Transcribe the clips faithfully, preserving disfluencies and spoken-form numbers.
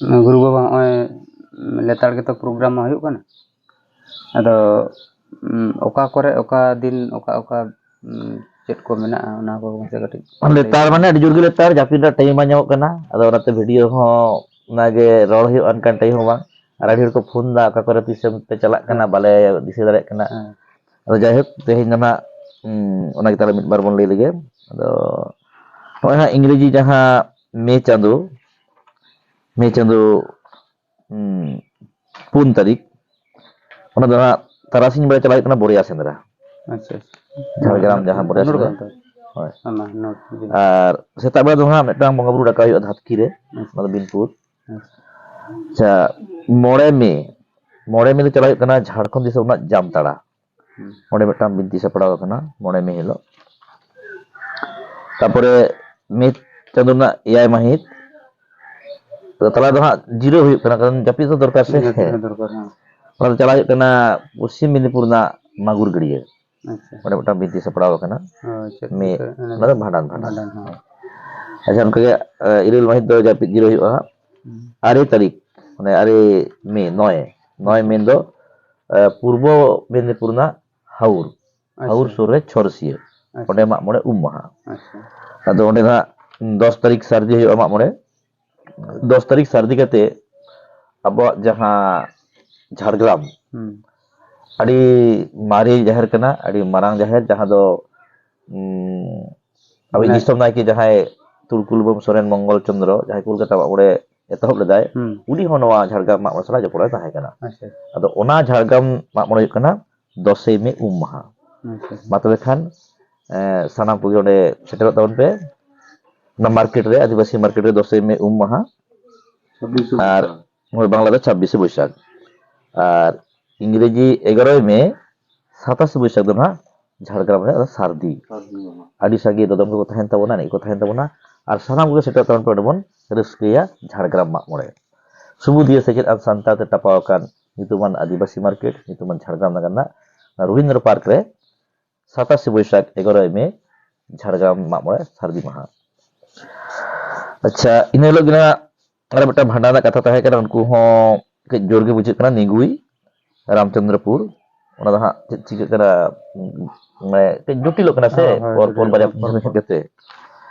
ᱜᱩᱨᱩ ᱵᱟᱵᱟ, ᱱᱚᱜᱼᱚᱭ ᱞᱮᱛᱟᱲ ᱜᱮᱛᱚ ᱯᱨᱳᱜᱨᱟᱢ ᱢᱟ ᱦᱩᱭᱩᱜ ᱠᱟᱱᱟ, ᱟᱫᱚ ᱩᱸ, ᱚᱠᱟ ᱠᱚᱨᱮ ᱚᱠᱟ ᱫᱤᱱ ᱚᱠᱟ ᱚᱠᱟ ᱩᱸ, ᱪᱮᱫ ᱠᱚ ᱢᱮᱱᱟᱜᱼᱟ, ᱚᱱᱟ ᱠᱚ ᱢᱟᱥᱮ ᱠᱟᱹᱴᱤᱡ ᱞᱟᱹᱭ ᱞᱮᱛᱟᱲ ᱛᱟᱵᱚᱱ ᱢᱟᱱᱮ ᱢᱮ᱾ ᱟᱹᱰᱤ ᱡᱳᱨ ᱜᱮ ᱞᱮᱛᱟᱲ, ᱡᱟᱹᱯᱤᱫ ᱨᱮᱱᱟᱜ ᱴᱟᱭᱤᱢ ᱵᱟᱝ ᱧᱟᱢᱚᱜ ᱠᱟᱱᱟ᱾ ᱟᱫᱚ ᱚᱱᱟᱛᱮ ᱵᱷᱤᱰᱤᱭᱳ ᱦᱚᱸ ᱚᱱᱟᱜᱮ ᱨᱚᱲ ᱦᱩᱭᱩᱜᱼᱟ, ᱚᱱᱠᱟᱱ ᱴᱟᱭᱤᱢ ᱦᱚᱸ ᱵᱟᱝ᱾ ᱟᱨ ᱟᱹᱰᱤ ᱦᱚᱲ ᱠᱚ ᱯᱷᱳᱱ ᱫᱟ, ᱚᱠᱟ ᱠᱚᱨᱮ ᱛᱤᱥᱮᱢ ᱯᱮ ᱪᱟᱞᱟᱜ ᱠᱟᱱᱟ, ᱦᱮᱸ᱾ ᱵᱟᱞᱮ ᱫᱤᱥᱟᱹ ᱫᱟᱲᱮᱭᱟᱜ ᱠᱟᱱᱟ᱾ ᱦᱮᱸ᱾ ᱟᱫᱚ ᱡᱟᱭᱦᱳᱠ, ᱛᱮᱦᱮᱧ ᱫᱚ ᱱᱟᱜ, ᱩᱸ, ᱚᱱᱟ ᱜᱮ ᱛᱟᱦᱞᱮ ᱢᱤᱫ ᱵᱟᱨ ᱵᱚᱱ ᱞᱟᱹᱭ ᱞᱮᱜᱮ᱾ ᱟᱫᱚ ᱱᱚᱜᱼᱚᱭ ᱦᱟᱸᱜ ᱤᱝᱨᱮᱡᱤ ᱡᱟᱦᱟᱸ ᱢᱮ ᱪᱟᱸᱫᱳ, ᱢᱮ ᱪᱟᱸᱫᱳ ᱦᱩᱸ, ᱯᱩᱱ ᱛᱟᱹᱨᱤᱠᱷ, ᱚᱱᱟ ᱫᱚ ᱦᱟᱸᱜ ᱛᱟᱨᱟᱥᱤᱧ ᱵᱮᱲᱟ ᱪᱟᱞᱟᱜ ᱦᱩᱭᱩᱜ ᱠᱟᱱᱟ ᱵᱚᱨᱭᱟ ᱥᱮᱸᱫᱽᱨᱟ᱾ ᱟᱪᱪᱷᱟ, ᱟᱪᱪᱷᱟ᱾ ᱡᱷᱟᱲᱜᱨᱟᱢ ᱡᱟᱦᱟᱸ ᱵᱚᱨᱭᱟ ᱱᱚᱰᱮ ᱥᱮᱸᱫᱽᱨᱟ᱾ ᱠᱷᱚᱱ ᱛᱚ? ᱦᱳᱭ᱾ ᱚᱱᱟ ᱱᱚᱰᱮ ᱜᱮ᱾ ᱟᱨ ᱥᱮᱛᱟᱜ ᱵᱮᱲᱟ ᱫᱚ ᱦᱟᱸᱜ ᱢᱤᱫᱴᱟᱝ ᱵᱚᱸᱜᱟ ᱵᱩᱨᱩ ᱰᱟᱠᱟᱣ ᱦᱩᱭᱩᱜᱼᱟ ᱫᱷᱟᱛᱠᱤ ᱨᱮ, ᱟᱪᱪᱷᱟ᱾ ᱚᱱᱟ ᱫᱚ ᱵᱤᱱᱯᱩᱨ᱾ ᱟᱪᱪᱷᱟ᱾ ᱟᱪᱪᱷᱟ, ᱢᱚᱬᱮ ᱢᱮ, ᱢᱚᱬᱮ ᱢᱮ ᱫᱚ ᱪᱟᱞᱟᱜ ᱦᱩᱭᱩᱜ ᱠᱟᱱᱟ ᱡᱷᱟᱲᱠᱷᱚᱸᱰ ᱫᱤᱥᱚᱢ ᱨᱮᱱᱟᱜ ᱡᱟᱢᱛᱟᱲᱟ᱾ ᱦᱩᱸ᱾ ᱚᱸᱰᱮ ᱢᱤᱫᱴᱟᱝ ᱵᱤᱱᱛᱤ ᱥᱟᱯᱲᱟᱣ ᱟᱠᱟᱱᱟ ᱢᱚᱬᱮ ᱢᱮ ᱦᱤᱞᱳᱜ᱾ ᱛᱟᱯᱚᱨᱮ ᱢᱮ ᱪᱟᱸᱫᱳ ᱨᱮᱱᱟᱜ ᱮᱭᱟᱭ ᱢᱟᱹᱦᱤᱛ, ᱛᱟᱦᱞᱮ ᱫᱚ ᱦᱟᱸᱜ ᱡᱤᱨᱟᱹᱣ ᱦᱩᱭᱩᱜ ᱠᱟᱱᱟ, ᱠᱟᱨᱚᱱ ᱡᱟᱹᱯᱤᱫ ᱦᱚᱸ ᱫᱚᱨᱠᱟᱨ ᱥᱮ᱾ ᱡᱟᱹᱯᱤᱫ ᱦᱚᱸ ᱫᱚᱨᱠᱟᱨ, ᱦᱮᱸ᱾ ᱚᱱᱟ ᱫᱚ ᱪᱟᱞᱟᱜ ᱦᱩᱭᱩᱜ ᱠᱟᱱᱟ ᱯᱚᱥᱪᱤᱢ ᱢᱮᱫᱤᱱᱤᱯᱩᱨ ᱨᱮᱱᱟᱜ ᱢᱟᱜᱩᱨ ᱜᱟᱹᱰᱭᱟᱹ᱾ ᱟᱪᱪᱷᱟ᱾ ᱚᱸᱰᱮ ᱢᱤᱫᱴᱟᱝ ᱵᱤᱱᱛᱤ ᱥᱟᱯᱲᱟᱣ ᱟᱠᱟᱱᱟ᱾ ᱚ, ᱟᱪᱪᱷᱟ, ᱢᱮ, ᱟᱪᱪᱷᱟ, ᱚᱱᱟ ᱚᱱᱟ ᱫᱚ ᱫᱚ ᱵᱷᱟᱸᱰᱟᱱ᱾ ᱵᱷᱟᱸᱰᱟᱱ, ᱦᱮᱸ᱾ ᱟᱪᱪᱷᱟ, ᱚᱱᱠᱟᱜᱮ, ᱮ, ᱤᱨᱟᱹᱞ ᱢᱟᱹᱦᱤᱛ ᱫᱚ ᱡᱟᱹᱯᱤᱫ ᱡᱤᱨᱟᱹᱣ ᱦᱩᱭᱩᱜᱼᱟ ᱦᱟᱸᱜ᱾ ᱦᱩᱸ᱾ ᱟᱨᱮ ᱛᱟᱹᱨᱤᱠᱷ, ᱢᱟᱱᱮ ᱟᱨᱮ ᱢᱮ, ᱱᱚᱭ, ᱱᱚᱭ ᱢᱮ ᱫᱚ, ᱮ, ᱯᱩᱨᱵᱚ ᱢᱮᱫᱤᱱᱤᱯᱩᱨ ᱨᱮᱱᱟᱜ ᱦᱟᱣᱩᱨ, ᱟᱪᱪᱷᱟ᱾ ᱦᱟᱣᱩᱨ ᱥᱩᱨ ᱨᱮ ᱪᱷᱚᱨᱥᱤᱭᱟᱹ, ᱟᱪᱪᱷᱟ᱾ ᱚᱸᱰᱮ ᱢᱟᱜ ᱢᱚᱬᱮ ᱩᱢ ᱢᱟᱦᱟ᱾ ᱟᱪᱪᱷᱟ᱾ ᱟᱫᱚ ᱚᱸᱰᱮ ᱫᱚ ᱦᱟᱸᱜ ᱫᱚᱥ ᱛᱟᱹᱨᱤᱠᱷ ᱥᱟᱹᱨᱫᱤ ᱦᱩᱭᱩᱜᱼᱟ ᱢᱟᱜ ᱢᱚᱬᱮ᱾ ᱫᱚᱥ ᱛᱟᱹᱨᱤᱠᱷ ᱥᱟᱹᱨᱫᱤ ᱠᱟᱛᱮ ᱟᱵᱚᱣᱟᱜ ᱡᱟᱦᱟᱸ ᱡᱷᱟᱲᱜᱨᱟᱢ, ᱦᱩᱸ᱾ ᱟᱹᱰᱤ ᱢᱟᱨᱮ ᱡᱟᱦᱮᱨ ᱠᱟᱱᱟ, ᱟᱹᱰᱤ ᱢᱟᱨᱟᱝ ᱡᱟᱦᱮᱨ, ᱡᱟᱦᱟᱸ ᱫᱚ, ᱩᱸ, ᱟᱵᱚ ᱢᱟᱱᱮ ᱫᱤᱥᱚᱢ ᱱᱟᱭᱠᱮ ᱡᱟᱦᱟᱸᱭ ᱛᱩᱲᱠᱩᱞᱵᱟᱹᱢ ᱥᱚᱨᱮᱱ ᱢᱚᱝᱜᱚᱞ ᱪᱚᱸᱫᱽᱨᱚ, ᱡᱟᱦᱟᱸᱭ ᱠᱳᱞᱠᱟᱛᱟ ᱢᱟᱜ ᱢᱚᱬᱮ ᱮᱛᱚᱦᱚᱵ ᱞᱮᱫᱟᱭ, ᱦᱩᱸ᱾ ᱩᱱᱤ ᱦᱚᱸ ᱱᱚᱣᱟ ᱡᱷᱟᱲᱜᱨᱟᱢ ᱢᱟᱜ ᱢᱚᱬᱮ ᱥᱟᱞᱟᱜ ᱡᱚᱯᱲᱟᱣ ᱛᱟᱦᱮᱸ ᱠᱟᱱᱟ᱾ ᱟᱪᱪᱷᱟ᱾ ᱟᱫᱚ ᱚᱱᱟ ᱡᱷᱟᱲᱜᱨᱟᱢ ᱢᱟᱜ ᱢᱚᱬᱮ ᱦᱩᱭᱩᱜ ᱠᱟᱱᱟ ᱫᱚᱥᱮᱭ ᱢᱮ ᱩᱢ ᱢᱟᱦᱟ᱾ ᱟᱪᱪᱷᱟ, ᱟᱪᱪᱷᱟ᱾ ᱢᱟ ᱛᱚᱵᱮ ᱠᱷᱟᱱ, ᱮᱸ, ᱥᱟᱱᱟᱢ ᱠᱚᱜᱮ ᱚᱸᱰᱮ ᱥᱮᱴᱮᱨᱚᱜ ᱛᱟᱵᱚᱱ ᱯᱮ᱾ ᱚᱱᱟ ᱢᱟᱨᱠᱮᱴ ᱨᱮ, ᱟᱹᱫᱤᱵᱟᱹᱥᱤ ᱢᱟᱨᱠᱮᱴ ᱨᱮ ᱫᱚᱥᱮᱭ ᱢᱮ ᱩᱢ ᱢᱟᱦᱟ᱾ ᱪᱷᱟᱵᱵᱤᱥᱮ ᱟᱨ ᱵᱳᱭᱥᱟᱠᱷ᱾ ᱦᱳᱭ, ᱵᱟᱝᱞᱟ ᱫᱚ ᱪᱷᱟᱵᱵᱤᱥᱮ ᱵᱳᱭᱥᱟᱠᱷ᱾ ᱟᱨ ᱤᱝᱨᱮᱡᱤ ᱮᱜᱟᱨᱚᱭ ᱢᱮ, ᱥᱟᱛᱟᱥᱮ ᱵᱳᱭᱥᱟᱠᱷ ᱫᱚ ᱱᱟᱦᱟᱜ ᱡᱷᱟᱲᱜᱨᱟᱢ ᱨᱮ ᱥᱟᱹᱨᱫᱤ᱾ ᱥᱟᱹᱨᱫᱤ ᱢᱟᱦᱟ᱾ ᱟᱹᱰᱤ ᱥᱟᱸᱜᱮ ᱫᱚᱫᱚᱢ ᱠᱚᱠᱚ ᱛᱟᱦᱮᱱ ᱛᱟᱵᱚᱱᱟ, ᱮᱱᱮᱡ ᱠᱚ ᱛᱟᱦᱮᱱ ᱛᱟᱵᱚᱱᱟ, ᱟᱨ ᱥᱟᱱᱟᱢ ᱠᱚᱜᱮ ᱥᱮᱴᱮᱨ ᱛᱟᱵᱚᱱ ᱯᱮ, ᱚᱸᱰᱮ ᱵᱚᱱ ᱨᱟᱹᱥᱠᱟᱹᱭᱟ ᱡᱷᱟᱲᱜᱨᱟᱢ ᱢᱟᱜ ᱢᱚᱬᱮ᱾ ᱥᱩᱵᱩᱫᱷᱤᱭᱟᱹ ᱥᱮᱪᱮᱫ ᱟᱱ ᱥᱟᱱᱛᱟᱲ ᱛᱮ ᱴᱟᱯᱟᱣ ᱟᱠᱟᱱ ᱧᱩᱛᱩᱢᱟᱱ ᱟᱹᱫᱤᱵᱟᱹᱥᱤ ᱢᱟᱨᱠᱮᱴ, ᱧᱩᱛᱩᱢᱟᱱ ᱡᱷᱟᱲᱜᱨᱟᱢ ᱱᱟᱜᱟᱨ ᱨᱮᱱᱟᱜ ᱨᱚᱵᱤᱱᱫᱨᱚ ᱯᱟᱨᱠ ᱨᱮ ᱥᱟᱛᱟᱥᱮ ᱵᱳᱭᱥᱟᱠᱷ, ᱮᱜᱟᱨᱚᱭ ᱢᱮ, ᱡᱷᱟᱲᱜᱨᱟᱢ ᱢᱟᱜ ᱢᱚᱬᱮ ᱥᱟᱹᱨᱫᱤ ᱢᱟᱦᱟ᱾ ᱟᱪᱪᱷᱟ, ᱤᱱᱟᱹ ᱦᱤᱞᱳᱜ ᱜᱮ ᱱᱟᱦᱟᱜ ᱟᱨ ᱢᱤᱫᱴᱟᱝ ᱵᱷᱟᱸᱰᱟᱱ ᱨᱮᱱᱟᱜ ᱠᱟᱛᱷᱟ ᱛᱟᱦᱮᱸ ᱠᱟᱱᱟ, ᱩᱱᱠᱩ ᱦᱚᱸ ᱠᱟᱹᱡ ᱡᱳᱨ ᱜᱮ ᱵᱩᱡᱷᱟᱹᱜ ᱠᱟᱱᱟ᱾ ᱱᱤᱜᱩᱭ, ᱨᱟᱢᱪᱚᱸᱫᱽᱨᱚᱯᱩᱨ, ᱚᱱᱟ ᱫᱚ ᱦᱟᱸᱜ ᱪᱮᱫ ᱪᱤᱠᱟᱹᱜ ᱠᱟᱱᱟ, ᱢᱟᱱᱮ ᱠᱟᱹᱡ ᱡᱚᱴᱤᱞᱚᱜ ᱠᱟᱱᱟ ᱥᱮ, ᱦᱳᱭ, ᱦᱳᱭ, ᱯᱚᱨ ᱯᱚᱨ ᱡᱚᱴᱤᱞ, ᱵᱟᱨᱭᱟ ᱯᱚᱨ ᱯᱚᱨ᱾ ᱠᱟᱛᱮ᱾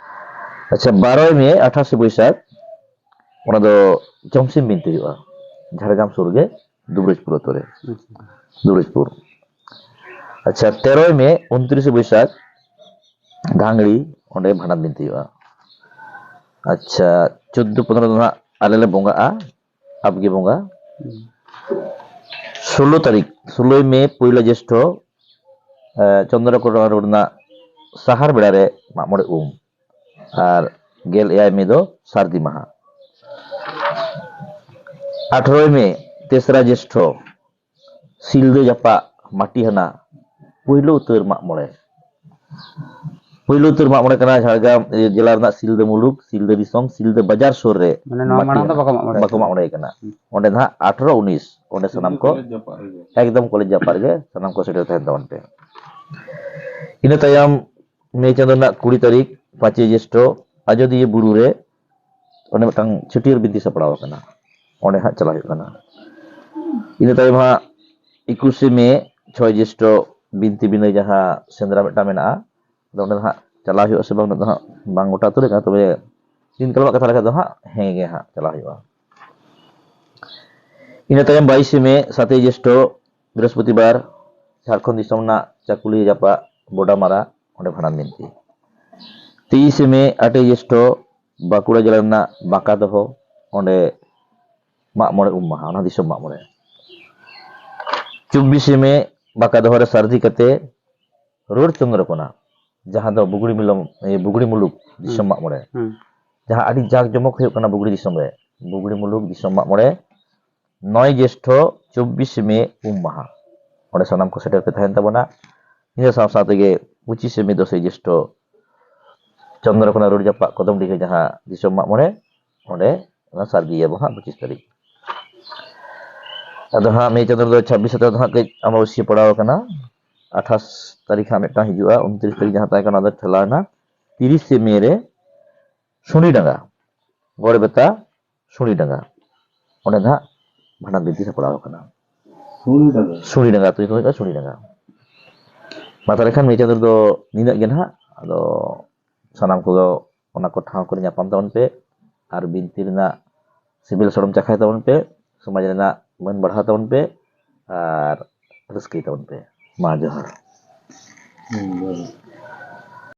ᱟᱪᱪᱷᱟ, ᱵᱟᱨᱚᱭ ᱢᱮ, ᱟᱴᱷᱟᱥᱮ ᱵᱟᱹᱭᱥᱟᱹᱠᱷ, ᱚᱱᱟ ᱫᱚ ᱡᱚᱢᱥᱤᱢ ᱵᱤᱱᱛᱤ ᱦᱩᱭᱩᱜᱼᱟ, ᱡᱷᱟᱲᱜᱨᱟᱢ ᱥᱩᱨ ᱜᱮ, ᱫᱩᱵᱨᱟᱡᱽᱯᱩᱨ ᱟᱛᱳ ᱨᱮ᱾ ᱟᱪᱪᱷᱟ᱾ ᱫᱩᱵᱨᱟᱡᱽᱯᱩᱨ᱾ ᱟᱪᱪᱷᱟ, ᱛᱮᱨᱚᱭ ᱢᱮ, ᱩᱱᱛᱨᱤᱥᱮ ᱵᱟᱹᱭᱥᱟᱹᱠᱷ, ᱫᱷᱟᱝᱲᱤ, ᱚᱸᱰᱮ ᱵᱷᱟᱸᱰᱟᱱ ᱵᱤᱱᱛᱤ ᱦᱩᱭᱩᱜᱼᱟ᱾ ᱟᱪᱪᱷᱟ, ᱪᱳᱫᱫᱳ ᱯᱚᱱᱨᱚ ᱫᱚ ᱦᱟᱸᱜ ᱟᱞᱮ ᱞᱮ ᱵᱚᱸᱜᱟᱜᱼᱟ, ᱟᱵᱜᱮ ᱵᱚᱸᱜᱟ᱾ ᱦᱩᱸ᱾ ᱥᱳᱞᱳ ᱛᱟᱹᱨᱤᱠᱷ, ᱥᱳᱞᱳᱭ ᱢᱮ, ᱯᱳᱭᱞᱳ ᱡᱮᱥᱴᱷᱚ, ᱮ, ᱪᱚᱱᱫᱨᱚ ᱠᱚᱨᱚᱱᱟ ᱨᱳᱰ ᱨᱮᱱᱟᱜ ᱥᱟᱦᱟᱨ ᱵᱮᱲᱟ ᱨᱮ ᱢᱟᱜ ᱢᱚᱬᱮ ᱩᱢ᱾ ᱟᱨ ᱜᱮᱞ ᱮᱭᱟᱭ ᱢᱮ ᱫᱚ ᱥᱟᱹᱨᱫᱤ ᱢᱟᱦᱟ᱾ ᱟᱴᱷᱨᱚᱭ ᱢᱮ, ᱛᱮᱥᱨᱟ ᱡᱮᱥᱴᱷᱚ, ᱥᱤᱞᱫᱟᱹ ᱡᱟᱯᱟᱜ ᱢᱟᱹᱴᱤᱦᱟᱱᱟ ᱯᱳᱭᱞᱳ ᱩᱛᱟᱹᱨ ᱢᱟᱜ ᱢᱚᱬᱮ᱾ ᱯᱳᱭᱞᱳ ᱩᱛᱟᱹᱨ ᱢᱟᱜ ᱢᱚᱬᱮ ᱠᱟᱱᱟ ᱡᱷᱟᱲᱜᱨᱟᱢ, ᱮ, ᱡᱮᱞᱟ ᱨᱮᱱᱟᱜ ᱥᱤᱞᱫᱟᱹ ᱢᱩᱞᱩᱠ, ᱥᱤᱞᱫᱟᱹ ᱫᱤᱥᱚᱢ, ᱥᱤᱞᱫᱟᱹ ᱵᱟᱡᱟᱨ ᱥᱩᱨ ᱨᱮ᱾ ᱢᱟᱱᱮ ᱱᱚᱣᱟ ᱢᱟᱹᱴᱤ ᱢᱟᱲᱟᱝ ᱫᱚ ᱨᱮ᱾ ᱵᱟᱠᱚ ᱢᱟᱜ ᱢᱚᱬᱮ ᱵᱟᱠᱚ ᱟᱠᱟᱱᱟ᱾ ᱢᱟᱜ ᱢᱚᱬᱮ ᱠᱟᱱᱟ᱾ ᱦᱩᱸ᱾ ᱚᱸᱰᱮ ᱱᱟᱦᱟᱜ ᱟᱴᱷᱨᱚ ᱩᱱᱤᱥ, ᱚᱸᱰᱮ ᱥᱟᱱᱟᱢ ᱠᱚ ᱠᱚᱞᱮᱡᱽ ᱡᱟᱯᱟᱜ ᱨᱮᱜᱮ᱾ ᱮᱠᱫᱚᱢ ᱠᱚᱞᱮᱡᱽ ᱡᱟᱯᱟᱜ ᱨᱮᱜᱮ ᱥᱟᱱᱟᱢ ᱠᱚ ᱥᱮᱴᱮᱨ ᱛᱟᱦᱮᱱ ᱛᱟᱵᱚᱱ ᱯᱮ᱾ ᱤᱱᱟᱹ ᱛᱟᱭᱚᱢ ᱢᱮ ᱪᱟᱸᱫᱳ ᱨᱮᱱᱟᱜ ᱠᱩᱲᱤ ᱛᱟᱹᱨᱤᱠᱷ, ᱯᱟᱸᱪᱮᱭ ᱡᱮᱥᱴᱷᱚ, ᱟᱡᱚᱫᱤᱭᱟᱹ ᱵᱩᱨᱩ ᱨᱮ ᱚᱸᱰᱮ ᱢᱤᱫᱴᱟᱝ ᱪᱷᱟᱹᱴᱭᱟᱹᱨ ᱵᱤᱱᱛᱤ ᱥᱟᱯᱲᱟᱣ ᱟᱠᱟᱱᱟ, ᱚᱸᱰᱮ ᱦᱟᱸᱜ ᱪᱟᱞᱟᱜ ᱦᱩᱭᱩᱜ ᱠᱟᱱᱟ᱾ ᱤᱱᱟᱹ ᱛᱟᱭᱚᱢ ᱦᱟᱸᱜ ᱮᱠᱩᱥᱮ ᱢᱮ, ᱪᱷᱚᱭ ᱡᱮᱥᱴᱷᱚ, ᱵᱤᱱᱛᱤ ᱵᱤᱱᱟᱹᱭ ᱡᱟᱦᱟᱸ ᱥᱮᱸᱫᱽᱨᱟ ᱢᱤᱫᱴᱟᱝ ᱢᱮᱱᱟᱜᱼᱟ, ᱟᱫᱚ ᱚᱸᱰᱮ ᱫᱚ ᱦᱟᱸᱜ ᱪᱟᱞᱟᱣ ᱦᱩᱭᱩᱜᱼᱟ ᱥᱮ ᱵᱟᱝ, ᱩᱱᱟᱹᱜ ᱫᱚ ᱦᱟᱸᱜ ᱵᱟᱝ ᱜᱚᱴᱟ ᱩᱛᱟᱹᱨ ᱟᱠᱟᱱᱟ, ᱛᱚᱵᱮ ᱫᱤᱱ ᱠᱟᱞᱚᱢᱟᱜ ᱠᱟᱛᱷᱟ ᱞᱮᱠᱟ ᱫᱚ ᱦᱟᱸᱜ ᱦᱮᱸ ᱜᱮ ᱦᱟᱸᱜ ᱪᱟᱞᱟᱣ ᱦᱩᱭᱩᱜᱼᱟ᱾ ᱤᱱᱟᱹ ᱛᱟᱭᱚᱢ ᱵᱟᱭᱤᱥᱮ ᱢᱮ, ᱥᱟᱛᱮᱭ ᱡᱮᱥᱴᱷᱚ, ᱵᱨᱤᱦᱚᱥᱯᱚᱛᱤᱵᱟᱨ, ᱡᱷᱟᱲᱠᱷᱚᱸᱰ ᱫᱤᱥᱚᱢ ᱨᱮᱱᱟᱜ ᱪᱟᱠᱩᱞᱤᱭᱟᱹ ᱡᱟᱯᱟᱜ ᱵᱚᱰᱟᱢᱟᱨᱟ, ᱚᱸᱰᱮ ᱵᱷᱟᱸᱰᱟᱱ ᱵᱤᱱᱛᱤ᱾ ᱛᱮᱭᱤᱥᱮ ᱢᱮ, ᱟᱴᱮᱭ ᱡᱮᱥᱴᱷᱚ, ᱵᱟᱸᱠᱩᱲᱟ ᱡᱮᱞᱟ ᱨᱮᱱᱟᱜ ᱵᱟᱸᱠᱟ ᱫᱚᱦᱚ, ᱚᱸᱰᱮ ᱢᱟᱜ ᱢᱚᱬᱮ ᱩᱢ ᱢᱟᱦᱟ, ᱚᱱᱟ ᱫᱤᱥᱚᱢ ᱢᱟᱜ ᱢᱚᱬᱮ᱾ ᱪᱚᱵᱵᱤᱥᱮ ᱢᱮ, ᱵᱟᱸᱠᱟ ᱫᱚᱦᱚ ᱨᱮ ᱥᱟᱹᱨᱫᱤ ᱠᱟᱛᱮ ᱨᱳᱰ ᱪᱚᱸᱫᱽᱨᱚᱠᱳᱱᱟ, ᱡᱟᱦᱟᱸ ᱫᱚ ᱵᱩᱜᱲᱤ ᱢᱤᱞᱚᱢ, ᱮ, ᱵᱩᱜᱲᱤ ᱢᱩᱞᱩᱠ ᱫᱤᱥᱚᱢ ᱦᱩᱸ᱾ ᱢᱟᱜ ᱢᱚᱬᱮ, ᱦᱩᱸ᱾ ᱡᱟᱦᱟᱸ ᱟᱹᱰᱤ ᱡᱟᱸᱠ ᱡᱚᱢᱚᱠ ᱦᱩᱭᱩᱜ ᱠᱟᱱᱟ ᱵᱩᱜᱲᱤ ᱫᱤᱥᱚᱢ ᱨᱮ, ᱵᱩᱜᱲᱤ ᱢᱩᱞᱩᱠ ᱫᱤᱥᱚᱢ ᱢᱟᱜ ᱢᱚᱬᱮ, ᱱᱚᱭ ᱡᱮᱥᱴᱷᱚ, ᱪᱚᱵᱵᱤᱥᱮ ᱢᱮ ᱩᱢ ᱢᱟᱦᱟ, ᱚᱸᱰᱮ ᱥᱟᱱᱟᱢ ᱠᱚ ᱥᱮᱴᱮᱨ ᱯᱮ ᱛᱟᱦᱮᱱ ᱛᱟᱵᱚᱱᱟ᱾ ᱤᱱᱟᱹ ᱥᱟᱶ ᱥᱟᱶ ᱛᱮᱜᱮ ᱯᱚᱸᱪᱤᱥᱮ ᱢᱮ, ᱫᱚᱥᱮ ᱡᱮᱥᱴᱷᱚ, ᱪᱚᱸᱫᱽᱨᱚᱠᱳᱱᱟ ᱨᱳᱰ ᱡᱟᱯᱟᱜ ᱠᱚᱫᱚᱢᱰᱤᱦᱟᱹ ᱡᱟᱦᱟᱸ ᱫᱤᱥᱚᱢ ᱢᱟᱜ ᱢᱚᱬᱮ, ᱚᱸᱰᱮ ᱚᱱᱟ ᱥᱟᱹᱨᱫᱤᱭᱟᱵᱚ ᱦᱟᱸᱜ ᱯᱚᱸᱪᱤᱥ ᱛᱟᱹᱨᱤᱠᱷ᱾ ᱟᱫᱚ ᱦᱟᱸᱜ ᱢᱮ ᱪᱟᱸᱫᱳ ᱨᱮᱫᱚ ᱪᱷᱟᱵᱵᱤᱥ ᱥᱟᱛᱟᱣ ᱫᱚ ᱦᱟᱸᱜ ᱠᱟᱹᱡ ᱟᱢᱵᱟᱵᱟᱹᱥᱭᱟᱹ ᱯᱟᱲᱟᱣ ᱟᱠᱟᱱᱟ᱾ ᱟᱴᱷᱟᱥ ᱛᱟᱹᱨᱤᱠᱷ ᱦᱟᱸᱜ ᱢᱤᱫᱴᱟᱝ ᱦᱤᱡᱩᱜᱼᱟ, ᱩᱱᱛᱨᱤᱥ ᱛᱟᱹᱨᱤᱠᱷ ᱡᱟᱦᱟᱸ ᱛᱟᱦᱮᱸ ᱠᱟᱱᱟ, ᱚᱱᱟ ᱫᱚ ᱴᱷᱮᱞᱟᱣ ᱮᱱᱟ᱾ ᱛᱤᱨᱤᱥᱮ ᱢᱮ ᱨᱮ ᱥᱩᱱᱤᱰᱟᱸᱜᱟ ᱜᱚᱲᱵᱮᱛᱟ ᱥᱩᱲᱤᱰᱟᱸᱜᱟ, ᱚᱸᱰᱮ ᱱᱟᱦᱟᱜ ᱵᱷᱟᱸᱰᱟᱱ ᱵᱤᱱᱛᱤ ᱥᱟᱯᱲᱟᱣ ᱟᱠᱟᱱᱟ᱾ ᱥᱩᱲᱤᱰᱟᱸᱜᱟ᱾ ᱥᱩᱲᱤᱰᱟᱸᱜᱟ ᱟᱹᱛᱩ ᱧᱩᱛᱩᱢ ᱦᱩᱭᱩᱜ ᱠᱟᱱᱟ ᱥᱩᱲᱤᱰᱟᱸᱜᱟ᱾ ᱢᱟ ᱛᱟᱦᱚᱞᱮ ᱠᱷᱟᱱ ᱢᱟᱹᱭ ᱪᱟᱸᱫᱳ ᱫᱚ ᱱᱤᱱᱟᱹᱜ ᱜᱮ ᱱᱟᱦᱟᱜ᱾ ᱟᱫᱚ ᱥᱟᱱᱟᱢ ᱠᱚᱫᱚ ᱚᱱᱟ ᱠᱚ ᱴᱷᱟᱶ ᱠᱚᱨᱮ ᱧᱟᱯᱟᱢ ᱛᱟᱵᱚᱱ ᱯᱮ ᱟᱨ ᱵᱤᱱᱛᱤ ᱨᱮᱱᱟᱜ ᱥᱤᱵᱤᱞ ᱥᱚᱲᱚᱢ ᱪᱟᱠᱷᱟᱭ ᱛᱟᱵᱚᱱ ᱯᱮ, ᱥᱚᱢᱟᱡᱽ ᱨᱮᱱᱟᱜ ᱢᱟᱹᱱ ᱵᱟᱲᱦᱟᱣ ᱛᱟᱵᱚᱱ ᱯᱮ ᱟᱨ ᱨᱟᱹᱥᱠᱟᱹᱭ ᱛᱟᱵᱚᱱ ᱯᱮ᱾ ᱢᱟ ᱡᱚᱦᱟᱨ᱾ ᱦᱩᱸ, ᱡᱚᱦᱟᱨ᱾